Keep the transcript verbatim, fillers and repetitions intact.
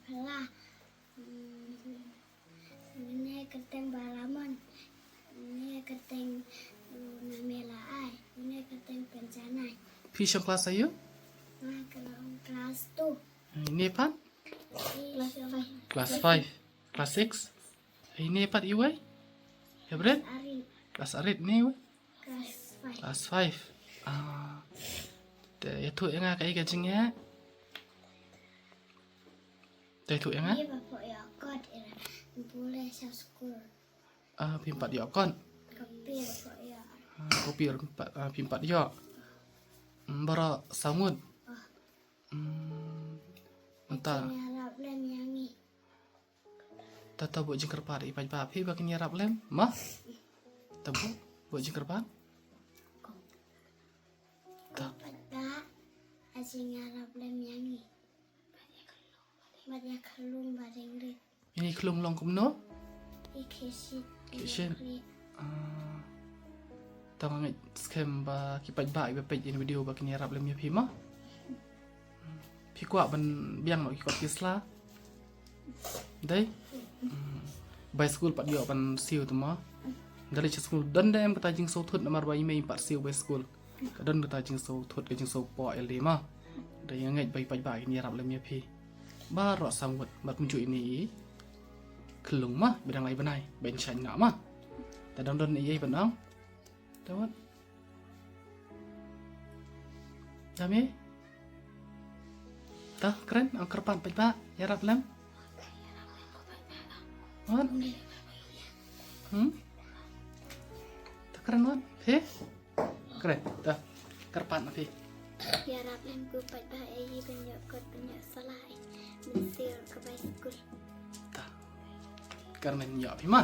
Pala. Hmm, une kyrteng Balamon. Une kyrteng, uh, Namela ai. Une kyrteng Penjanai. Phi shong klas aïu? Nga ka long klas two. Ine pat? Klas five. Klas five. Klas six. Ine pat iwei? Hybrid? Arit. Klas arit ne iwei? Klas five. Klas five. Ah. Te ïathuh ïa nga kaei ka jingeh? Te ïathuh ïa nga? Ïa ba pok ïa kot ïa. Bule sa skul. Ah, phim pat ïoh kot. Kopi ba pok ïa. Ah, kopi phim pat, ah, phim pat ïoh. Hmm, baroh saw ngut. Oh. Hmm. Mynta. Ïarap lem ïa ngi. Ta ta buh jingkyrpad ïa i paidbah phi ba kin ïarap lem, ma? Ta buh, buh jingkyrpad. Ta. Paidbah, ha jingïarap lem ïa ngi. Bad ïa ka lum ba ring rit. Ine i khlung long kumno? I Kheshin. Kheshin. Ah. Tang ngeit skhem ba ki paidbah kiba peit ïa ine i video ba kin ïarap lem ïa phi ma. Phi kwah ban biang noh ki kot ki sla? Dei? Hmm. Bai skul pat ïoh ban siew te ma. Dei leit sha skul don dei em kata jingsngewthut namar ba i mei pat siew bai skul. Ka don kata jingsngewthut ka jingsngewpoh ïa lei ma. Dei nga ngeit ba i paidbah kin ïarap lem ïa phi. Baroh saw ngut bad mynjur ine i khlung ma ba dang lai bnai ban shah noh ma. Ta dang don ïa i ban ong. Ta wat. Dami. Ta kren ong kyrpad paidbah ïarap lem. Wat. Hmm? Ta kren wat. Phi? Kren. Ta kyrpad na phi. Ïarap lem ko paidbah ïa i ban ïoh kot ban ïoh sla. Ban siew ka bai skul. Ta. Kyrmen ïoh phi ma.